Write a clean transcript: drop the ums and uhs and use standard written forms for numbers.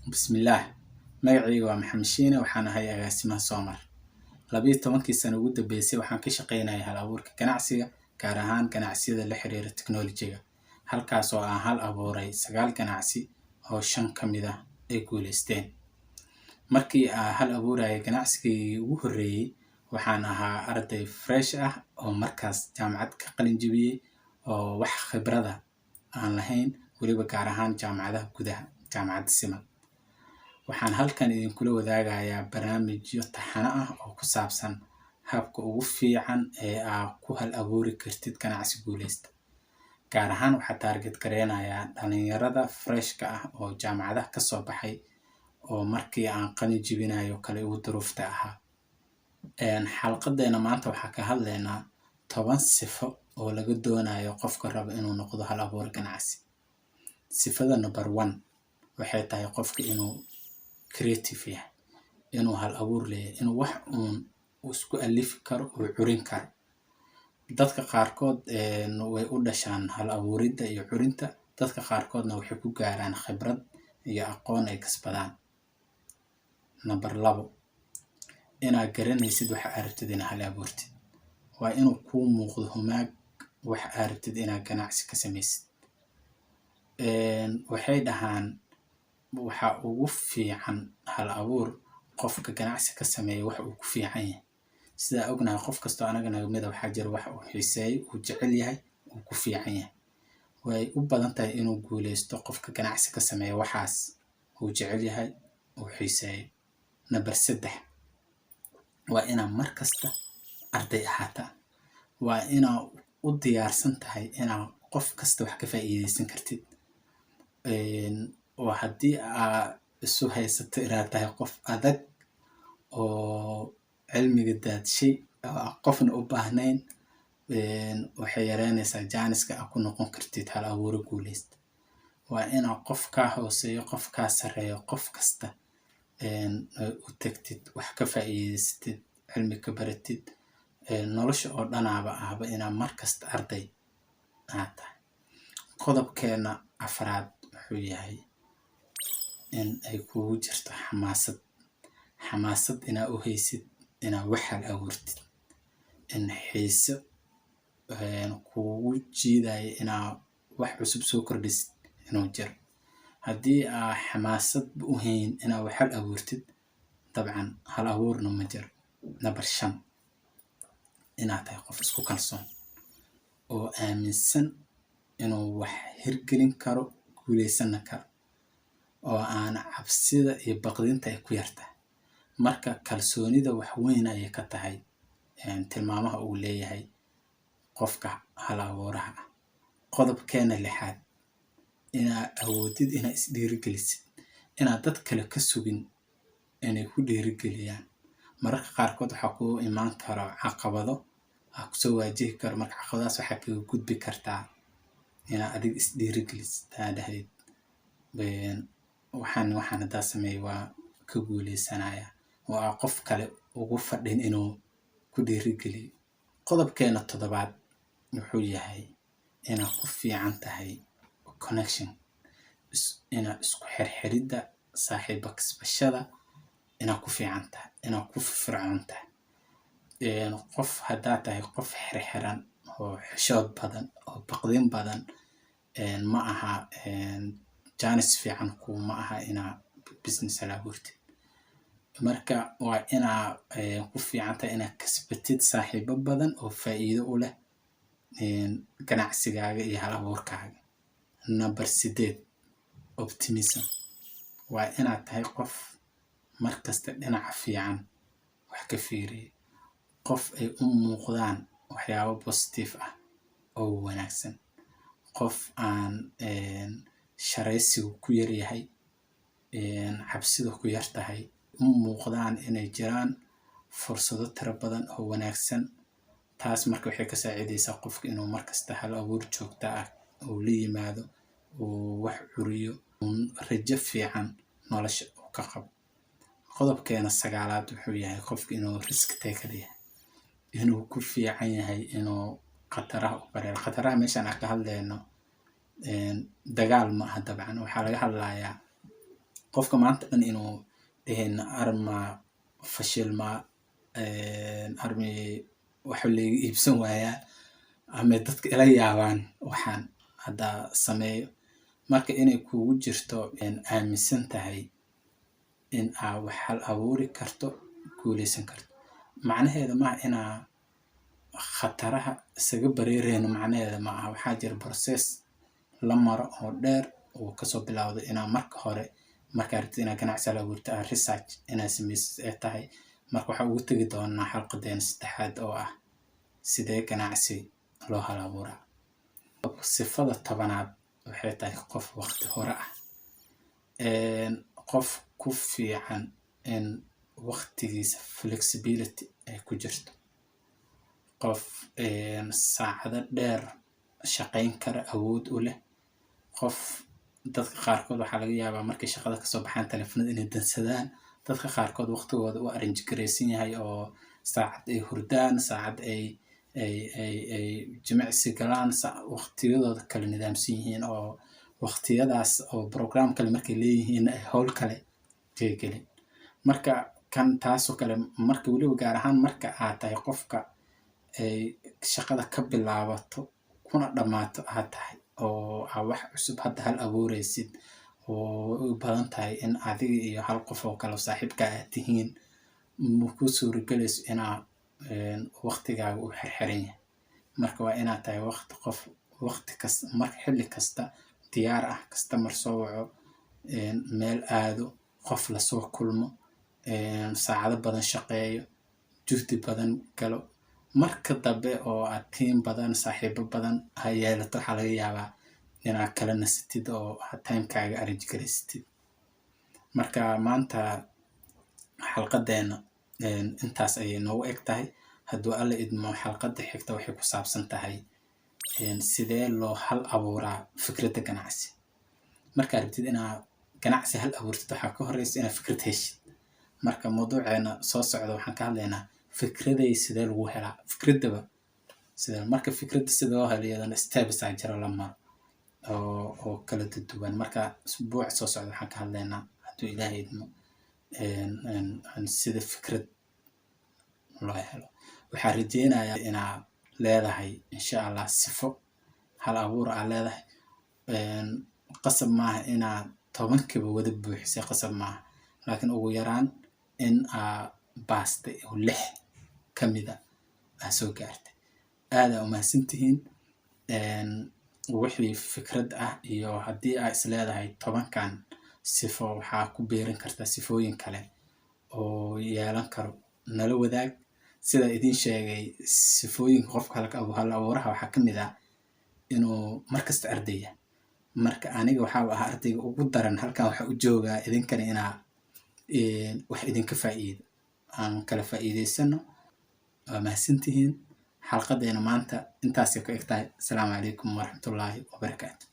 Bismillaah, magacayga waa Maxamed Shiine, waxaan ahay agaasimaha Soomar. 12-kii sano ugu dambeysay waxaan ka shaqaynayay hal abuurka ganacsiga, gaar ahaan ganacsiyada la xiriira tiknoolajiga, halkaas oo aan hal abuuray sagaal ganacsi oo shan ka mid ah ay guuleysteen. Markii aan hal abuurayay ganacsigaygii ugu horreeyay, waxaan ahaa arday fresh ah oo markaas jaamacad ka qalin jebiyey oo wax khibrada aan lahayn, weliba gaar ahaan jaamacadaha gudaha, jaamacadda Simad. Waxaan halkan idinkula wadaagayaa barnaamijyo taxane ah oo ku saabsan habka ugu fiican ee aad ku hal abuuri kartid ganacsi guuleysta. Gaar ahaan waxaa target gareynayaa dhalinyarada freshka ah oo jaamacadaha kasoo baxay oo markii aan qalin jebinayo kale ugu duruufta ahaa. Xalqadeena maanta waxaa ka hadlaynaa 10 sifo oo laga doonayo qofka raba inuu noqdo hal abuur ganacsi. Sifada number one waxay tahay qofka inuu creative yahay, inuu hal abuur leeyahay, inuu wax uun isku alifi karo oo curin karo. Dadka qaarkood way u dhashaan hal abuuridda iyo curinta, dadka qaarkoodna waxay ku gaaraan khibrad iyo aqoon ay kasbadaan. Number labo, inaad garanaysid waxa aad rabtid inaad hal abuurtid. Waa inuu kuu muuqdo humaag wax aad rabtid inaad ganacsi ka samaysid. Waxay dhahaan waxa ugu fiican hal abuur qofka ganacsi ka sameeya wax uu ku fiican yahay. Sidaa ognahay, qof kastoo anaga naga mid ah waxaa jira wax uu xiiseeyo, uu jecel yahay, uu ku fiican yahay. Way u badan tahay inuu guuleysto qofka ganacsi ka sameeya waxaas uu jecel yahay, uu xiiseeyo. Number saddex, waa inaad mar kasta arday ahaataa. Waa inaa u diyaarsan tahay inaad qof kasta wax ka faa'iideysan kartid, oo haddii aa isu haysato inaad tahay qof adag oo cilmiga daadshay oo aan qofna u baahnayn, waxay yareynaysaa jaaniska aad ku noqon kartid hal abuure guuleysta. Waa inaa qof kaa hooseeyo, qof kaa sarreeyo, qof kasta u tagtid, wax ka faa'iidaysatid, cilmi ka baratid. Nolosha oo dhanaaba ahba inaa mar kasta arday aad tahay. Qodobkeena afraad wuxuu yahay in ay kugu jirto xamaasad, xamaasad inaa u haysid inaa wax hal abuurtid, in xiiso kugu jiidayo inaa wax cusub soo kordhisid inuu jiro. Haddii aa xamaasad u hayn inaa wax hal abuurtid, dabcan hal abuurna ma jiro. Number shan, inaad tahay qof isku kalsoon oo aaminsan inuu wax hirgelin karo, guuleysanna karo, oo aan cabsida iyo baqdinta ay ku yartahay. Marka kalsoonida wax weyn ayay ka tahay tilmaamaha uu leeyahay qofka hal abuuraha ah. Qodobkeena lixaad, inaa awoodid inaa isdhiirigelisid, inaad dad kale ka sugin inay ku dhiirigeliyaan. Mararka qaarkood waxaa kugu imaan karo caqabado aa kusoo waajihi karo. Marka caqabadahaas waxaa kaga gudbi kartaa inaa adiga isdhiirigelisid, aa dhahdid, "Waxaan haddaa sameeyo waa ka guuleysanaya," oo aa qof kale ugu fadhin inuu ku dhiirigeliyo. Qodobkeena toddobaad wuxuu yahay inaad ku fiican tahay connection, inaa isku xirxiridda, saaxiibo kasbashada inaad ku fiican tahay, inaad ku firfircoon tahay. Qof haddaa tahay qof xirxiran oo xishood badan oo baqdin badan, ma aha jaanis fiican kuma aha inaa business hal abuurtid. Marka waa inaa ku fiican tahay inaad kasbatid saaxiibo badan oo faa'iido u leh ganacsigaaga iyo hal abuurkaaga. Number sideed, optimism. Waa inaad tahay qof markasta dhinaca fiican wax ka fiiriya, qof ay u muuqdaan waxyaabo positive ah oo wanaagsan, qof aan sharaysigu ku yar yahay, cabsida ku yar tahay, u muuqdaan inay jiraan fursado tiro badan oo wanaagsan. Taas marka waxay ka saacidaysaa qofka inuu markasta hal abuur joogto ah uu la yimaado, uu wax curiyo, rajo fiican nolosha uu ka qabo. Qodobkeena sagaalaad wuxuu yahay qofka inuu risk taker yahay, inuu ku fiican yahay inuu khataraha u bareero. Khataraha meeshaan aan ka hadlayno dagaal ma aha dabcan, waxaa laga hadlayaa Qofka maanta dhan inuu dhihin arma fashilmaa, armi waxa layga iibsan waayaa, ama dadka ila yaabaan waxaan hadda sameeyo. Marka inay kugu jirto aaminsan tahay in aa wax hal abuuri karto, guuleysan karto, macnaheeda maaha inaa khataraha isaga bareereyno, macnaheeda ma aha. Waxaa jira process la maro oo dheer oo kasoo bilowda inaa marka hore, markaa rabtid inaad ganacsi hal abuurto, aad research inaad sameysid ay tahay. Marka waxaa ugu tegi doonaa xalqadeena saddexaad oo ah sidee ganacsi loo hal abuuraa. Sifada 10aad waxay tahay qof waqti hore ah, qof ku fiican in waqtigiisa flexibility ay ku jirto, qof saacado dheer shaqayn kara, awood u leh. Qof dadka qaarkood waxaa laga yaabaa markay shaqada kasoo baxaan telefoonada inay dansadaan. Dadka qaarkood waqtigooda u arrange garaysan yahay oo saacad ay hurdaan, saacad ay jimicsi galaan, waqtiyadooda kala nidaamsan yihiin, oo waqtiyadaas oo program kale markay leeyihiin ay howl kale ay gelin. Marka kan taasoo kale, marka weliba gaar ahaan marka aad tahay qofka ay shaqada ka bilaabato kuna dhammaato aad tahay, oo aa wax cusub hadda hal abuureysid, oo u badan tahay in adiga iyo hal qof oo kale oo saaxiibka aad tihiin, ma ku suuragelayso inaa waqtigaaga uu xirxiran yahay. Marka waa inaad tahay waqti qof waqti kasta, marka xilli kasta diyaar ah, customer soo waco, meel aado, qof lasoo kulmo, saacado badan shaqeeyo, juhdi badan galo. Marka dambe oo aad team badan, saaxiibo badan ha yeelato, waxaa laga yaabaa inaad kala nasatid oo aad timekaaga arrange garaysatid. Marka maanta xalqadeena intaas ayay noogu eg tahay. Hadduu Alla idmo, xalqadda xigta waxay ku saabsan tahay sidee loo hal abuuraa fikradda ganacsi. Markaa rabtid inaad ganacsi hal abuurtid, waxaa ka horeysa inaad fikrad heshid. Marka mawduuceena soo socda waxaan ka hadlaynaa fikraday sidee lagu helaa, fikraddaba sidee. Marka fikradda sida loo helo iyadana steps aa jira la maro oo kala duwan. Marka usbuuc soo socda waxaan ka hadlaynaa, hadduu Ilaahay idmo, sida fikrad loo helo. Waxaan rajeynayaa inaad leedahay, insha Allah, sifo hal abuur aad leedahay. Qasab maaha inaad 10kiiba wada buuxisay, qasab maaha, laakiin ugu yaraan in aa baastay oo lix ka mida aa soo gaartay. Aad aa umahadsantihiin. Wixii fikrad ah iyo haddii aa is leedahay 10kan sifo waxaa ku biirin kartaa sifooyin kale oo yeelan karo, nala wadaag. Sida idin sheegay, sifooyinka qofka hal abuuraha waxaa ka mid ah inuu markasta ardaya. Marka aniga waxaa ahaa ardayga ugu daran halkan waxaa u joogaa idinkana inaa wax idinka faa'iido, aan kala faa'iidaysano. Waa mahadsantihiin. Xalqadeena maanta intaasay ku eg tahay. Asalaamu calaykum waraxmatullaahi wabarakaatu.